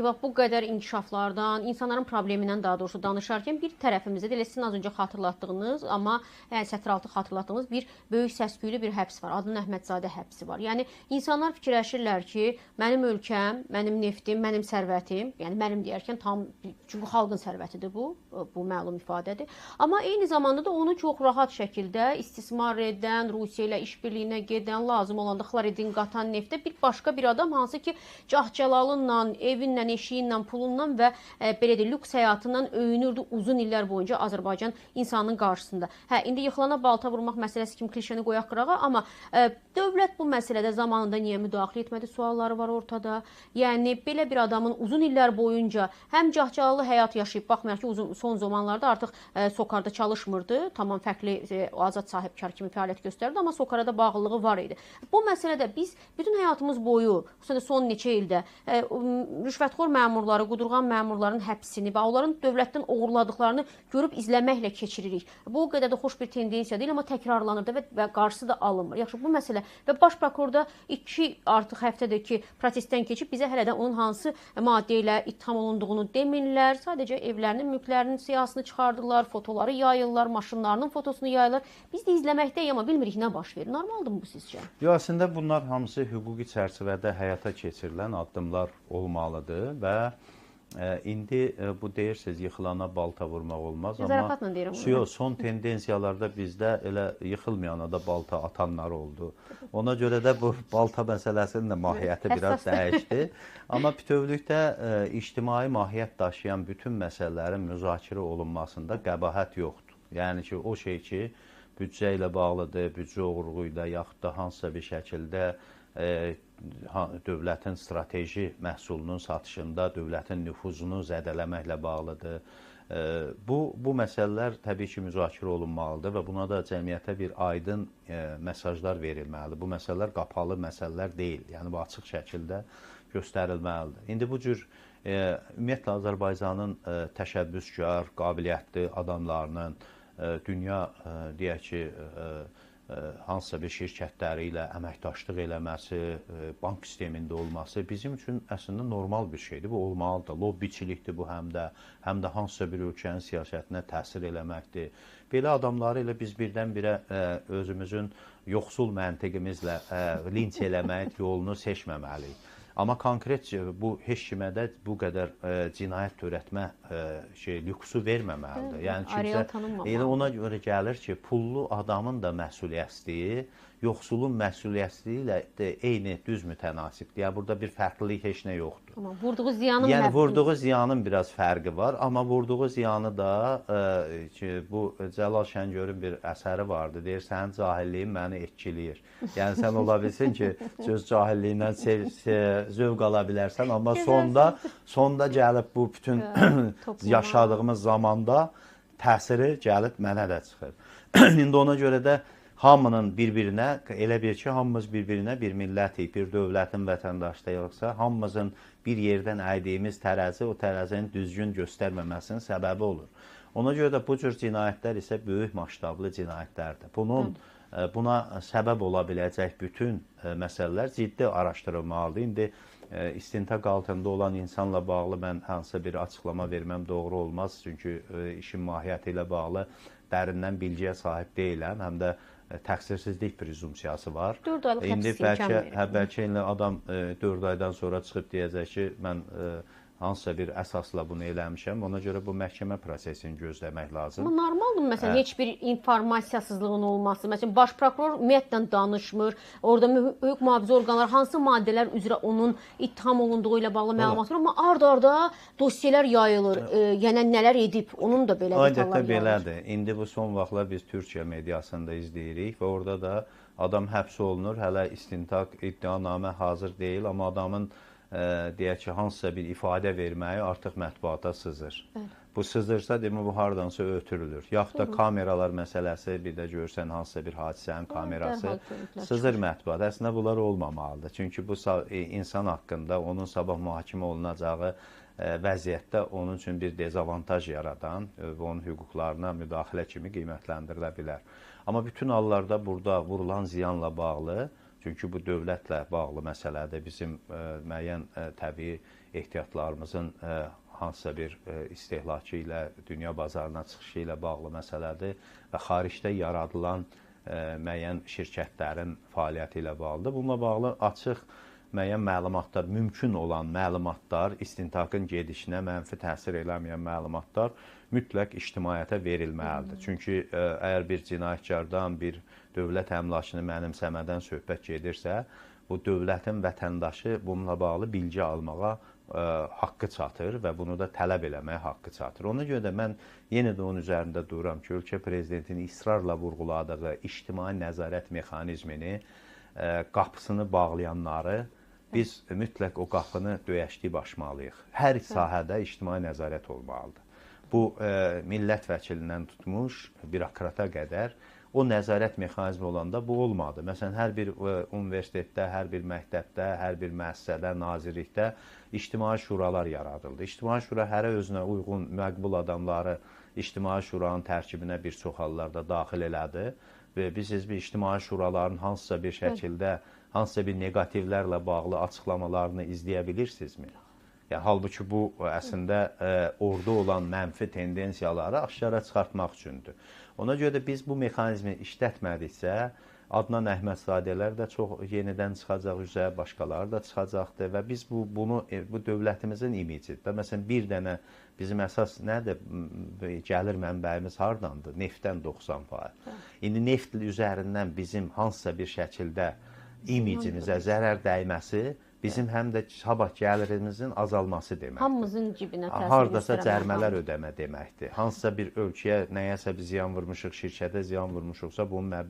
ki, bax bu qədər inkişaflardan, insanların problemindən daha doğrusu danışarkən bir tərəfimizdə də elə sizin az öncə xatırlatdığınız, amma yəni sətiraltı xatırlatdığınız bir böyük səs-küylü bir həbs var. Adnan Əhmədzadə həbsi var. Yəni insanlar fikirləşirlər ki, mənim ölkəm, mənim neftim, mənim sərvətim, yəni mənim deyərkən tam çünki xalqın sərvətidir bu, bu məlum ifadədir. Amma eyni zamanda da onu çox rahat şəkildə istismar edən, Rusiya ilə işbirliyinə gedən, lazım olanda xloridin qatan neftə bir başqa bir adam hansı ki cah-cəlalınla, evinlə, eşiyinlə, pulunla və belə deyək, lüks həyatından öyünürdü uzun illər boyunca Azərbaycan insanının qarşısında. Hə, indi yıxılana balta vurmaq məsələsi kimi klişeni qoyaq qırağa, amma dövlət bu məsələdə zamanında niyə müdaxilə etmədi sualları var ortada. Yəni belə bir adamın uzun illər boyunca həm cah-cəlallı həyat yaşayıb, baxmayaraq ki, uzun son zamanlarda artıq Sokarda çalışmırdı, tamam fərqli azad sahibkar kimi fəaliyyət göstərdi, amma Sokara da bağlılığı var idi. Bu məsələdə biz bütün həyatımız boyu, xüsusən də son neçə ildə rüşvətxor məmurları, qudurğan məmurların həbsini və onların dövlətdən oğurladıqlarını görüb izləməklə keçiririk. Bu o qədər də xoş bir tendensiya deyil, amma təkrarlanır da və qarşısı da alınmır. Yaxşı, bu məsələ və baş prokuror da 2 artıq həftədir ki, prosesdən keçib bizə hələ də onun hansı maddə ilə ittiham olunduğunu demirlər. Sadəcə evlərinin, mülklərinin siyahısını çıxardırlar, fotoları yayırlar, maşınlarının fotosunu yayırlar. Biz də izləməkdəyik, amma bilmirik nə baş verir. Normaldır mı bu sizcə? Yox, əslində bunlar hamısı hüquqi çərçivədə həyata keçirilən addımlar olmalıdır və indi bu deyirsiniz, yıxılana balta vurmaq olmaz, amma son tendensiyalarda bizdə elə yıxılmayana da balta atanlar oldu. Ona görə də bu balta məsələsinin də mahiyyəti biraz dəyişdi. Amma bütövlükdə ictimai mahiyyət daşıyan bütün məsələlərin müzakirə olunmasında qəbahət yoxdur. Yəni ki, o şey ki, büdcə ilə bağlıdır, büdcə oğurluğu ilə yaxud da hansısa bir şəkildə dövlətin strateji məhsulunun satışında dövlətin nüfuzunu zədələməklə bağlıdır. Bu məsələlər təbii ki, müzakirə olunmalıdır və buna da cəmiyyətə bir aydın mesajlar verilməlidir. Bu məsələlər qapalı məsələlər deyil, yəni bu açıq şəkildə göstərilməlidir. İndi bu cür ümumiyyətlə Azərbaycanın təşəbbüskar, qabiliyyətli adamlarının dünya, deyək ki, hansısa bir şirkətləri ilə əməkdaşlıq eləməsi, bank sistemində olması bizim üçün əslində normal bir şeydir. Bu olmalıdır. Lobbiçilikdir bu həm də hansısa bir ölkənin siyasətinə təsir eləməkdir. Belə adamları elə biz birdən-birə özümüzün yoxsul məntiqimizlə linç eləmək yolunu seçməməliyik. Amma konkret bu heç kimə də bu qədər cinayət törətmə lüksu verməməlidir. Yəni kimsə elə ona görə gəlir ki, pullu adamın da məsuliyyətsizliyi yoxsulun məsuliyyətsizliyi ilə də eyni düz mütənasibdir. Yəni burada bir fərqlilik heç nə yoxdur. Amma vurduğu ziyanın yəni vurduğu ziyanın biraz fərqi var, amma vurduğu ziyanı da ki, bu Cəlal Şəngörün bir əsəri vardı. Deyir, sənin cahilliyin məni etkiləyir. Yəni sən ola bilsin ki, söz cahilliyindən zövq ala bilərsən, amma sonda gəlib bu bütün yaşadığımız zamanda təsiri gəlib mənə də çıxır. İndi ona görə də hamının bir-birinə, elə bir ki, hamımız bir-birinə bir millətik, bir dövlətin vətəndaşıyıqsa, hamımızın bir yerdən əydiyimiz tərəzi o tərəzinin düzgün göstərməməsinin səbəbi olur. Ona görə də bu cür cinayətlər isə böyük masштablı cinayətlərdir. Buna səbəb ola biləcək bütün məsələlər ciddi araşdırılmalıdır. İndi istintaq altında olan insanla bağlı mən hansısa bir açıqlama verməm doğru olmaz. Çünki işin mahiyyəti ilə bağlı dərindən bilgiyə sahib deyiləm. Həm də təqsirsizlik prezumpsiyası var. 4 aylıq həbs imkan verir. Bəlkə indi adam 4 aydan sonra çıxıb deyəcək ki, mən hansısa bir əsasla bunu eləmişəm. Ona görə bu məhkəmə prosesini gözləmək lazım. Amma normaldır məsələn, heç bir informasiyasızlığın olması. Məsələn, baş prokuror ümumiyyətlə danışmır. Orada hüquq mühafizə orqanları hansı maddələr üzrə onun ittiham olunduğu ilə bağlı məlumat var. Amma ard-arda dosiyələr yayılır. Yəni nələr edib, onun da belə detallar yayılır. Adətdə belədir. İndi bu son vaxtlar biz Türkiyə mediasında izləyirik və orada da adam həbs olunur. Hələ istintaq, iddianamə hazır deyil, amma adamın deyək ki, hansısa bir ifadə verməyi artıq mətbuata sızır. Bəli. Bu sızırsa, demək, bu hardansa ötürülür. Yaxud da kameralar məsələsi, bir də görürsən hansısa bir hadisənin kamerası sızır mətbuata. Əslində, bunlar olmamalıdır. Çünki bu insan haqqında onun sabah mühakimə olunacağı vəziyyətdə onun üçün bir dezavantaj yaradan və onun hüquqlarına müdaxilə kimi qiymətləndirilə bilər. Amma bütün hallarda burada vurulan ziyanla bağlı Çünki bu dövlətlə bağlı məsələdir. Bizim müəyyən təbii ehtiyatlarımızın hansısa bir istehlakı ilə, dünya bazarına çıxışı ilə bağlı məsələdir və xaricdə yaradılan müəyyən şirkətlərin fəaliyyəti ilə bağlıdır. Bununla bağlı açıq müəyyən məlumatlar, mümkün olan məlumatlar, istintaqın gedişinə mənfi təsir eləməyən məlumatlar mütləq ictimaiyyətə verilməlidir. Çünki əgər bir cinayətkardan, bir dövlət əmlakını mənimsəmədən söhbət gedirsə, bu dövlətin vətəndaşı bununla bağlı bilgi almağa haqqı çatır və bunu da tələb eləməyə haqqı çatır. Ona görə də mən yenə də onun üzərində dururam ki, ölkə prezidentinin israrla vurğuladığı ictimai nəzarət mexanizmini, qapısını bağlayanları biz mütləq o qapını döyəşləyib aşmalıyıq. Hər sahədə ictimai nəzarət olmalıdır. Bu, millət vəkilindən tutmuş bürokrata qədər o nəzarət mexanizmi olanda bu olmadı. Məsələn, hər bir universitetdə, hər bir məktəbdə, hər bir müəssisədə, nazirlikdə ictimai şuralar yaradıldı. İctimai şura hərə özünə uyğun, məqbul adamları ictimai şuranın tərkibinə bir çox hallarda daxil elədi və biz bir ictimai şuraların hansısa bir şəkildə, hansısa bir neqativlərlə bağlı açıqlamalarını izləyə bilirsinizmi? Yəni, halbuki bu əslində orada olan mənfi tendensiyaları aşkara çıxartmaq üçündür. Ona görə də biz bu mexanizmi işlətmədiksə, Adnan Əhmədzadələr də çox yenidən çıxacaq üzə, başqaları da çıxacaqdır və biz bunu bu dövlətimizin imicidir. Məsələn, bir dənə bizim əsas nədir? Gəlir mənbəyimiz hardandır? Neftdən 90%. İndi neft üzərindən bizim hansısa bir şəkildə imicimizə zərər dəyməsi bizim həm də sabah gəlirimizin azalması deməkdir. Hamımızın cibinə təsir hardasa cərmələr ödəmə deməkdir. Hansısa bir ölkəyə nəyəsə bir ziyan vurmuşuq, şirkətə ziyan vurmuşuqsa, bunun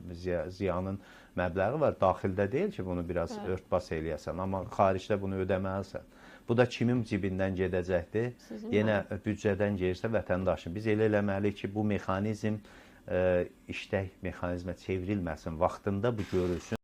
ziyanın məbləği var. Daxildə deyil ki, bunu biraz örtbas eləyəsən, amma xaricdə bunu ödəməlisən. Bu da kimin cibindən gedəcəkdir? Sizin yenə büdcədən gelirsə vətəndaşın. Biz elə eləməliyik ki, bu mexanizm işlək mexanizmə çevrilməsin, vaxtında bu görülsün.